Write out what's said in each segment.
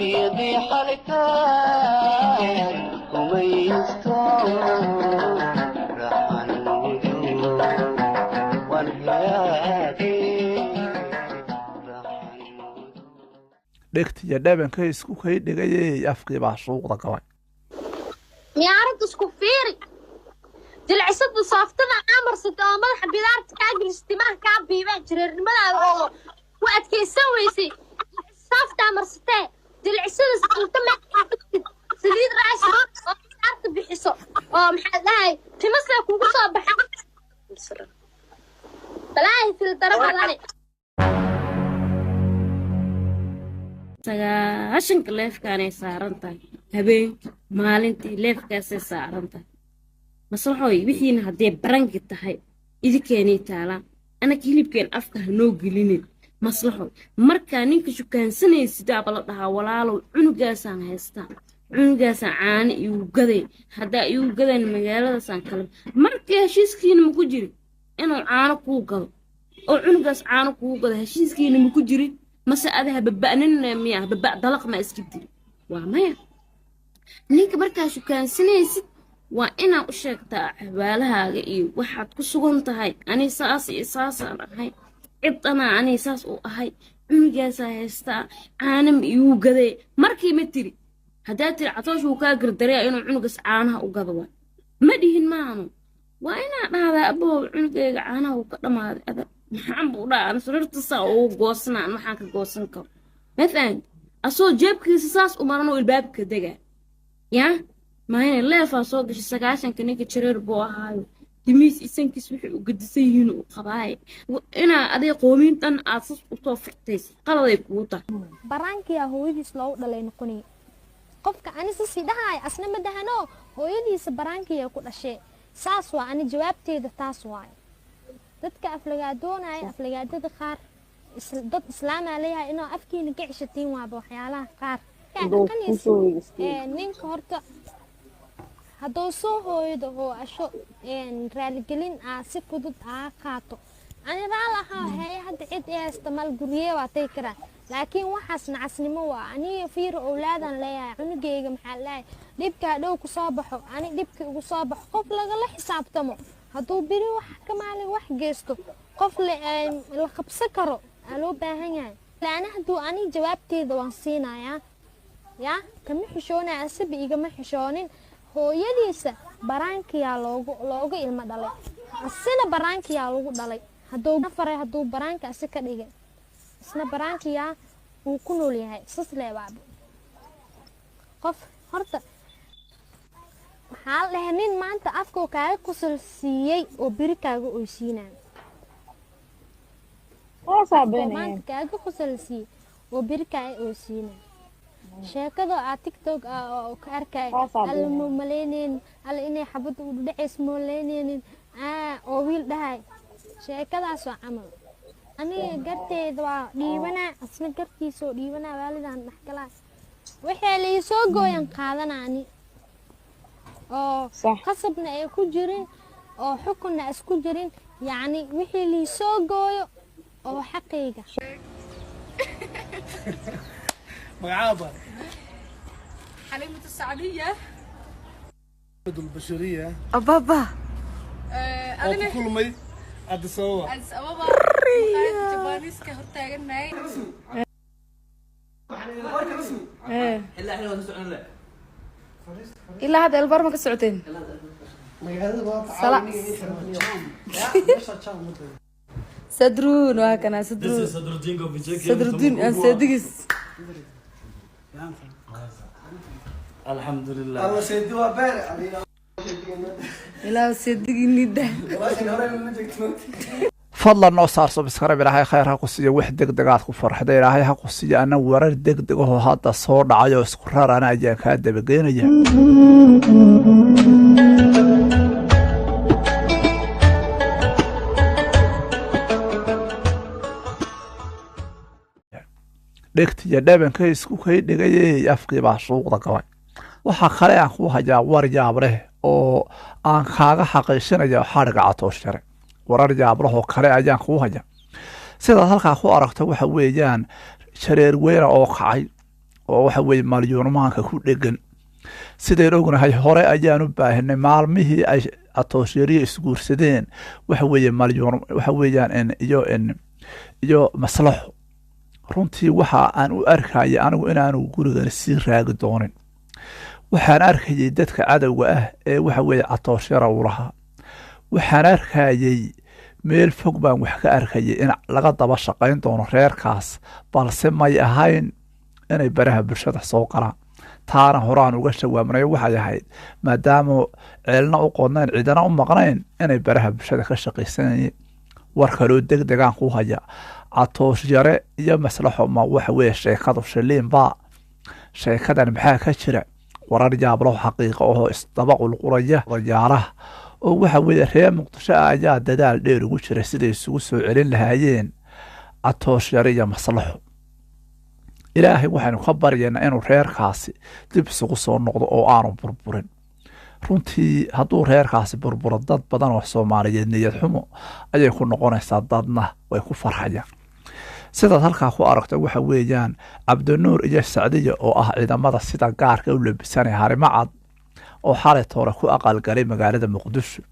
Xarfiyadii xalkaan gumaysto raxan waan helaadee. Dhegtiya dhabanka isku kay dhigayey, afkii baa suuqda galay. Miyaaradda isku fiiri, jilcisada sooftada amarsata oo madaxa bidaarta kaa gelisay, timaha kaa biibeen, jireernimadaada oo ku adkaysan weysay. Soofta amarsatee, jilcisada inta meel saliid raasho oo bidaarta bixiso oo maxaa dhahay timasle kugu soo baxa, balaahi fildaro badane. 90-ka leefkaanay saaran tahay, habeenkii maalintii leefkaasay saaran tahay. Maslaxooy, wixiina haddee baranki tahay idinkeenay taalaa, anaka hilibkeen afka hanoo gelinin. Maslaxoy, markaa ninka shukaansanaysidaaba la dhahaa, walaalow cunugaasaan haystaa, cunugaasaan caano iigu gaday, haddaa iigu gadayn magaaladaasaan kala. Marka heshiiskiina maku jirin inuu caano kuu gado oo cunugaas caano kuu gado? Heshiiskiina maku jirin? Mase ada hababa'nin miya? Hababa dalaq ma iska diri? Waa maya. Ninka markaa shukaansanaysid waa inaad u sheegtaa axwaalahaaga iyo waxaad ku sugan tahay. Ani saas iyo saasaan ahay, cid anaa ani saas u ahay, cunugaasaa haystaa, caana ma iigu gadee? Markii ma tiri? Haddaa tiri, Catoosh wuu kaa gardaraya inuu cunugaas caanaha u gado. Waa ma dhihin maano? Waa inaa dhahdaa, aboow cunugayga caanaha uu ka dhammaaday. Adag maxaan buu dhaha? Ana sariirta saa ugu goosanaa, waxaan ka goosan karo ma fahanti? Asoo jeebkiisa saas u maran oo ilbaabka degaa yaa maayne leefaa soo gashay 90-ka. Ninka jareer buu ahaayo, dimiis isankiis waxay u gedisan yihiin uu qabaaye. Inaa aday qoomiin dhan aad sas usoo firtaysa qaladay kugu tahay. Baraankiyaa hooyadiis loogu dhalay noqonaya qofka ani sasii dhahaaya, asna ma dahano hooyadiisa baraankiyaa ku dhashee. Saas waa ani jawaabteeda, taas waaye. Dadka aflagaadoonaya, aflagaadada qaar dad islaamaa leeyahay, inuu afkiina ka ceshatiin waaba waxyaalaha qaar. Ninka horta hadduu soo hooyado oo asho raaligelin aa si fudud aa qaato, ani raal ahaa heye. Hadda cid i haysta mal, guriyee waa tagi karaa, laakiin waxaas nacasnimo waa. Aniga fiir, owlaadan leeyahay. Cunugeyga maxaa leeyahay, dhibka hadhow kusoo baxo, ani dhibki ugu soo baxo, qof lagala xisaabtamo hadduu beri wax ka maalin wax geysto, qof la qabsan karo aa loo baahan yahay. Laana hadduu ani jawaabteeda waan siinayaa, yaa kama xishoonaya, asaba igama xishoonin. Hooyadiisa baraankiyaa loogu ilmo dhalay, asina baraankiyaa lagu dhalay. Hadduu faray, hadduu baraanka asi ka dhigay, isna baraankiyaa uu ku nool yahay. Sas leebaaba qof horta waxaa la dhahay, nin maanta afkuu kaaga kusal siiyey oo beri kaaga oysiinayo, maanta kaaga qosol siiyey oo beri kaaga oysiinayo. Sheekada aa TikTok oo ka arkay, alla ma malaynaynin, alla inay xabadda u dhacays ma malaynaynin, oo wiil dhahay sheekadaasoo camal. Aniga garteeda waa dhiibanaa, asna gartiisoo dhiibanaa, waalidaan dhexgalaa, waxay laisoo gooyan qaadanaa ani oo qasabna ay ku jirin oo xukunna isku jirin, yacni wixii liisoo gooyo oo xaqayga. Magacaaba? حليمة السعدية. البشرية. أبابا. Oo ku kulmay Addis Ababa. Addis Ababa, maqaayadda Jabaaniiska hortaagannahay. Ilaa hadda elbar ma ka socoteen? Sadruun waa kana sadruun, sadruddin aan seedigis. Alxamdulilah. Alla seedi waa beer. Ilaa seedigii nida. Fadlan noo saar subscribe. Ilaahay khayr ha ku siiyo. Wax deg degaad ku farxda Ilaahay ha ku siiyo. Ana warar deg deg ahoo hadda soo dhacay oo isku rarana ayaan kaa dabageynaya. Dhegtiya dhabanka isku kay dhigayey, afkii baa suuqda galay. Waxaa kale aan ku hayaa war yaab leh oo aan kaaga xaqiijinayo xadhiga Catoosh Yare. Warar yaablahoo kale ayaan kuu haya. Sidaad halkaa ku aragto, waxa weeyaan shareer weyne oo kacay Oo waxa weeye malyuunmaanka ku dhegan. Sidayn ognahay, hore ayaanu baahinay maalmihii ay Catoosheriye isguursadeen, waxa weeye malyuun waxa weeyaan iyo Maslaxo. Runtii waxa aan u arkaya anigu inaanu gurigan sii raagi doonin. Waxaan arkayay dadka cadowga ah ee waxa weeye Catooshera uu lahaa. Waxaan arkayay, meel fog baan wax ka arkayay in laga daba shaqayn doono reerkaas, balse may ahayn inay baraha bulshada soo galaan. Taana horaan uga shawaamnay. Waxay ahayd maadaama ceelna u qodnayn, cidana u maqnayn, inay baraha bulshada ka shaqaysanayeen. War kaloo deg degaan ku haya: Catoosh Yare iyo Maslaxo, ma waxa weeye sheekadu shiliinbaa? Sheekadan maxaa ka jira? Warar yaablo xaqiiqo oo isdaba qulqulaya dayaaraha oo waxa weeye reer Muqdisho ah ayaa dadaal dheer ugu jira siday isugu soo celin lahaayeen Catoosh Yare iyo Maslaxo. Ilaahay waxaynu ka baryaynaa inuu reerkaasi dib isugu soo noqdo oo aanu burburin. Runtii hadduu reerkaasi burburo, dad badan oo Soomaaliyeed niyad xumo ayay ku noqonaysaa, dadna way ku farxayaan. Sidaad halkaa ku aragto, waxa weeyaan Cabdinuur iyo Sacdiya oo ah ciidamada sida gaarka u labisanay Harimacad oo xalay toore ku aqalgalay magaalada Muqdisho.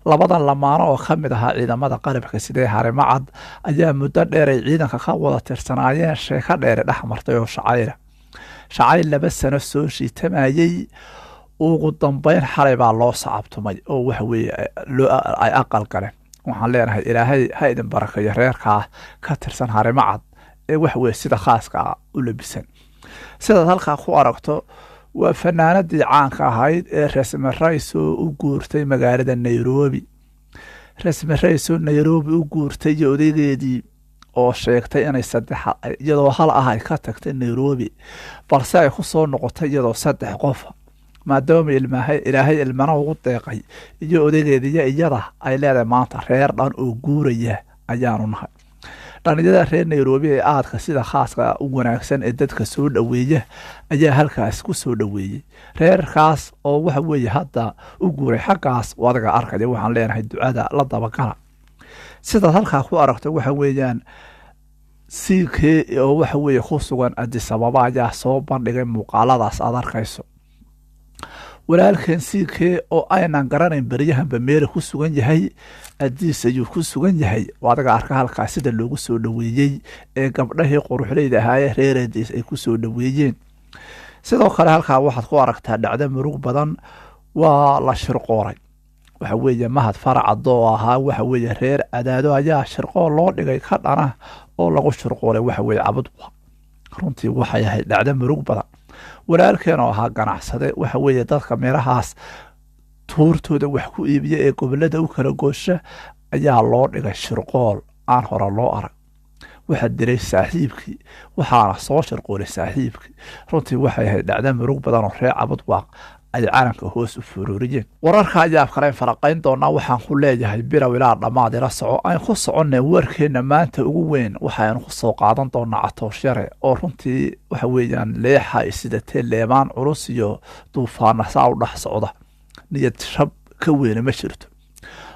Labadan lamaano oo ka mid ahaa ciidamada qalabka sidee Harimacad ayaa muddo dheer ay ciidanka ka wada tirsanaayeen sheeko dheere dhex martay oo shacayla shacayl 2 sano soo shiitamayey. Ugu dambeyn xalay baa loo sacabtumay oo waxa weeye ay aqal galeen. Waxaan leenahay Ilaahay ha idin barakeeyo reerkaa ka tirsan Harimacad ee waxa weye sida khaaska ah u labisan. Sidaad halkaa ku aragto, waa fanaanadii caanka ahayd ee Rasmi Rays oo u guurtay magaalada Nairobi. Rasmi Rays oo Nairobi u guurtay iyo odaygeedii oo sheegtay inay saddex iyadoo hal ah ay ka tagtay Nairobi, balse ay ku soo noqotay iyadoo saddex qofa, maadaama ilmahay Ilaahay ilmana ugu deeqay iyo odaygeediyo iyada ay leedahay maanta reer dhan oo guuraya ayaanu nahay. Dhalinyarada reer Nairobi ee aadka sida khaaska u wanaagsan ee dadka soo dhoweeya ayaa halkaas ku soo dhoweeyey reerkaas oo waxa weeye hadda u guuray xaggaas. Adiga arkaya, waxaan leenahay ducada la dabagala. Sidaad halkaa ku aragto, waxa weeyaan CK oo waxa weeye ku sugan Addis Ababa ayaa soo bandhigay muuqaaladaas aad arkayso. Walaalkan CK oo aynan garanayn beryahanba meela ku sugan yahay, Adiis ayuu ku sugan yahay. Adiga arka halkaa sida loogu soo dhoweeyey ee gabdhahii quruxleyda ahaayee reer Adiis ay ku soo dhoweeyeen. Sidoo kale halkaa waxaad ku aragtaa dhacdo murug badan. Waa la shirqoolay, waxa weeye Mahad Faracado oo ahaa waxa weeye reer Cadaado ayaa shirqool loo dhigay ka dhana oo lagu shirqoolay waxa weeye Cabudwa. Runtii waxay ahayd dhacdo murug badan. Walaalkeen oo ahaa ganacsade, waxa weeye dadka meelahaas tuurtooda wax ku iibiya ee gobolada u kala goosha, ayaa loo dhigay shirqool aan hore loo arag. Waxaa dilay saaxiibkii, waxaana soo shirqoolay saaxiibkii. Runtii waxay ahayd dhacdo murug badan oo reer Cabudwaaq ay calanka hoos u furuuriyeen. Wararka ayaa kale faraqayn doonaa. Waxaan ku leeyahay bilow ilaa dhammaad ila soco. Aan ku soconnay warkeenna maanta ugu weyn. Waxaynu ku soo qaadan doonaa Catoosh Yare oo runtii waxa weeyaan leexa ay sidatee leemaan culus iyo duufaana saa u dhex socda. Niyad shab ka weyne ma jirto.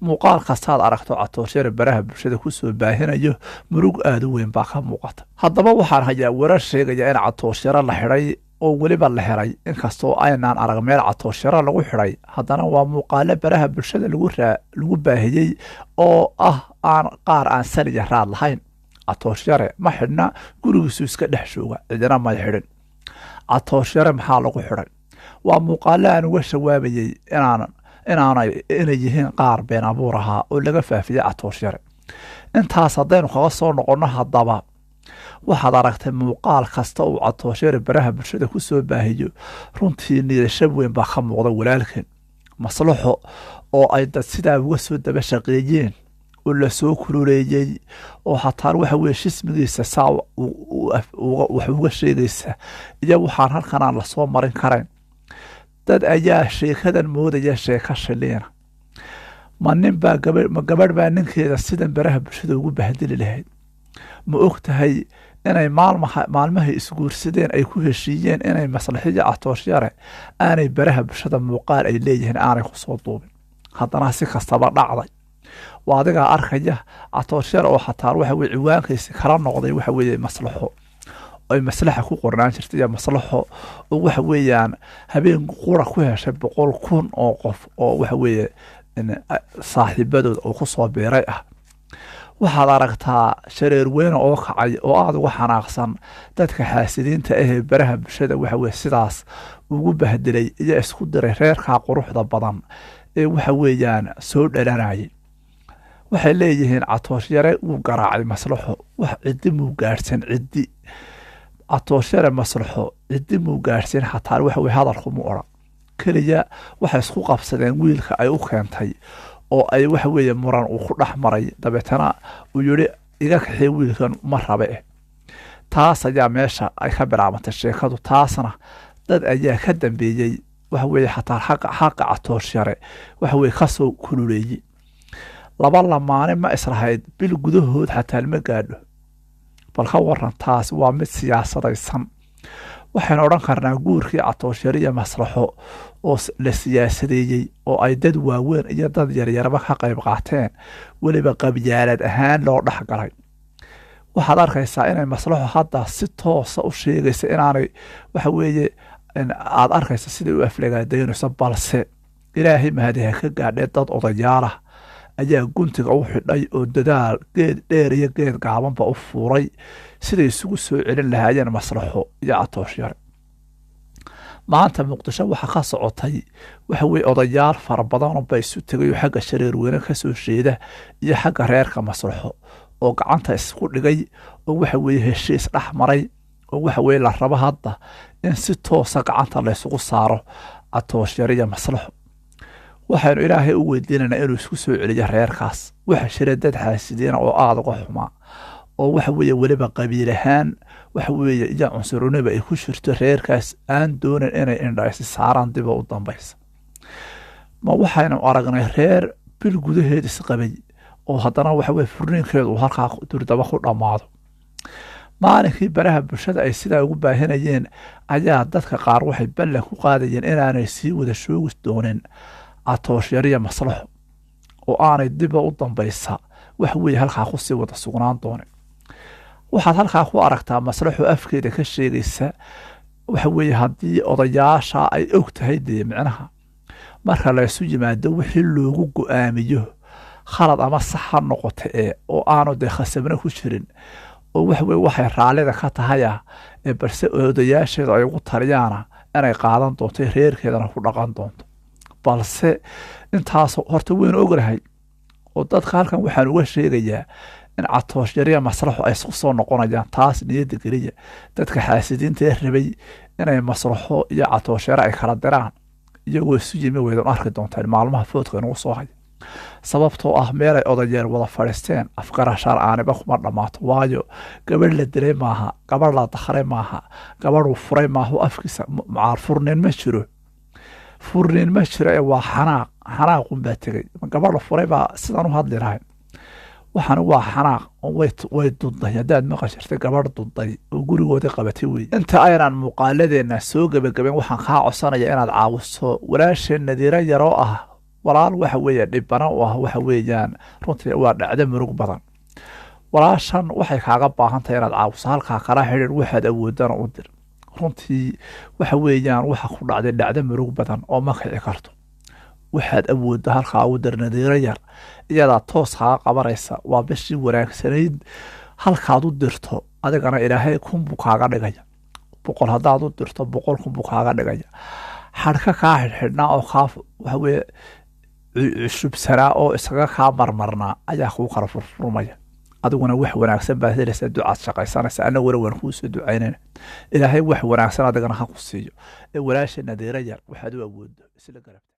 Muuqaal kastaad aragto Catoosh Yare baraha bulshada kusoo baahinayo, murug aada u weyn baa ka muuqata. Haddaba waxaan hayaa warar sheegaya in Catoosh Yare la xidhay oo weliba la helay. Inkastoo aynaan arag meel Catoosh Yare lagu xidhay, haddana waa muuqaalo baraha bulshada lagu baahiyey oo ah aan qaar aan saliya raad lahayn. Catoosh Yare ma xidhna, gurigiisu iska dhex jooga, cidina may xidhin. Catoosh Yare maxaa lagu xidhay? Waa muuqaalo aan uga jawaabayay inaanay inay yihiin qaar been abuur ahaa oo laga faafiyey Catoosh Yare. Intaas haddaynu kaga soo noqonno, haddaba waxaad aragtay muuqaal kasta uu Catoosh Yare baraha bulshada ku soo baahiyo, runtii niyadshab weyn baa ka muuqda walaalkan. Maslaxo oo ay dad sidaa uga soo daba shaqeeyeen oo lasoo kululeeyey oo xataa waxa weye shismigiisa saa wax uga sheegaysa iyo waxaan halkan aan lasoo marin karayn. Dad ayaa sheekadan moodaya sheeko shiliina. Ma nin baa gaba, ma gabadh baa ninkeeda sidan baraha bulshada ugu bahdili lahayd? Ma og tahay inay maalmahay isguursadeen ay ku heshiiyeen inay Maslaxiyo Catoosh Yare aanay baraha bulshada muuqaal ay leeyihiin aanay kusoo duubin? Haddana si kastaba dhacday. Waa adigaa arkaya Catoosh Yare oo xataa waxa weye ciwaankiisi kala noqday waxa weeye Maslaxo. Ay Maslaxa ku qornaan jirtay iyo Maslaxo oo waxa weeyaan habeen qura ku heshay 100,000 oo qof oo waxa weeye saaxiibadood oo ku soo biiray ah. Waxaad aragtaa Shareer Weyne oo kacay oo aada uga xanaaqsan dadka xaasidiinta ahee baraha bulshada waxa weye sidaas ugu bahdilay iyo isku diray reerkaa quruxda badan ee waxa weeyaan soo dhalanayay. Waxay leeyihiin Catoosh Yare wuu garaacay Maslaxo, wax ciddi muu gaadhsan, ciddi Catoosh Yare Maslaxo ciddi muu gaadhsan, xataa waxa weye hadalku mu odhan. Keliya waxay isku qabsadeen wiilka ay u keentay oo ay waxa weeye muran uu ku dhex maray, dabeetana uu yidhi iga kaxee, wiilkan ma rabe eh. Taas ayaa meesha ay ka bilaabantay sheekadu, taasna dad ayaa ka dambeeyey, waxa weeye xataa xaqa Catoosh Yare waxa weye kasoo kululeeyey. Laba lamaane ma islahayd bil gudahood xataa lama gaadho. Bal ka waran, taas waa mid siyaasadaysan. Waxaynu odhan karnaa guurkii Catoosh Yare iyo Maslaxo oo la siyaasadeeyey oo ay dad waaweyn iyo dad yaryarba ka qayb qaateen, weliba qabyaalad ahaan loo dhex galay. Waxaad arkaysaa inay Maslaxo hadda si toosa u sheegaysa inaanay waxa weeye aad arkaysa siday u aflagaadaynayso, balse Ilaahay mahadiha ka gaadhee dad odayaalah ayaa guntiga u xidhay oo dadaal geed dheer iyo geed gaabanba u fuuray siday isugu soo celin lahaayeen Maslaxo iyo Catoosh Yare. Maanta Muqdisho waxaa ka socotay waxa weye odayaal fara badanoo ba isu tegay oo xagga Shareer Weyne kasoo jeeda iyo xagga reerka Maslaxo oo gacanta isku dhigay oo waxa weeye heshiis dhex maray oo waxa weye la rabo hadda in si toosa gacanta laysugu saaro Catoosh Yare iyo Maslaxo. Waxaynu Ilaahay u weydiinaynaa inuu isku soo celiyo reerkaas. Waxa jira dad xaasidiina oo aada uga xumaa oo waxa weeye weliba qabiil ahaan waxa weeye iyo cunsuruniba ay ku jirto reerkaas aan doonin inay indha isi saaraan diba u dambaysa. Ma waxaynu aragnay reer bil gudaheed isqabay oo haddana waxa weye furniinkeedu uu halkaa durdaba ku dhammaado? Maalinkii baraha bulshada ay sidaa ugu baahinayeen ayaa dadka qaar waxay ballan ku qaadayeen inaanay sii wada shoogi doonin Catoosh Yariya Maslaxo oo aanay diba u dambaysa wax weeye halkaa kusii wada sugnaan doonin. Waxaad halkaa ku aragtaa Maslaxo afkeeda ka sheegaysa waxa weeye haddii odayaasha ay og tahay dee micnaha marka laysu yimaado wixii loogu go-aamiyo khalad ama sax ha noqota ee oo aanu dee khasabna ku jirin oo waxa weye waxay raallida ka tahaya ee balse odayaasheedu ay ugu taliyaana inay qaadan doonto, reerkeedana ku dhaqan doonto. Balse intaas horta waynu ognahay oo dadka halkan waxaan uga sheegayaa in Catoosh Yariya Maslaxo ay isku soo noqonayaan. Taas niyadda geliya dadka xaasidiinta ee rabay inay Maslaxo iyo Catoosh Yare ay kala diraan, iyagoo isu yimi weydan arki doontaan maalmaha foodka inagu soo haya, sababtoo ah meelay odayeel wada fadhiisteen afgarashaar aaniba kuma dhammaato. Waayo, gabadh la dilay maaha, gabadh la dakray maaha, gabadhuu furay maaha, afkiisa macaal furnin ma jiro, furnin ma jiro ee waa xanaaq, xanaaqunbaa tegey. Gabadha furay baa sidaan u hadli lahay? Waxaan waa xanaaq oo way duday. Haddaad maqashirtay gabadh duday oo gurigoodii qabatay wey. Inta aynaan muuqaaladeenna soo gebagaben, waxaan kaa codsanaya inaad caawiso walaasheen Nadiiro yaroo ah walaal waxa weeye dhibana u ah. Waxa weeyaan runtii waa dhacdo murug badan. Walaashan waxay kaaga baahan tahay inaad caawiso, halkaa kala xidhiir, waxaad awoodana u dir. Runtii waxa weeyaan waxa ku dhacday dhacdo murug badan oo ma kici karto. Waxaad awoodda halkaa ugu dir Nadiiro yar, iyadaa toos kaaga qabanaysa. Waa bishii wanaagsanayd. Halkaad u dirto adigana Ilaahay 1000 buu kaaga dhigaya. 100 haddaad u dirto, 100,000 buu kaaga dhigaya. Xadhka kaa xidhxidhnaa oo kaa waxa weye cushubsanaa oo iskaga kaa marmarnaa ayaa kuu kala furfurmaya. Adiguna wax wanaagsan baad helaysaa, ducaad shaqaysanaysa, annaguna waan kuu soo ducaynayna. Ilaahay wax wanaagsan adigana ha ku siiyo ee walaasha Nadiiro yar waxaad u awooddo isla garabta.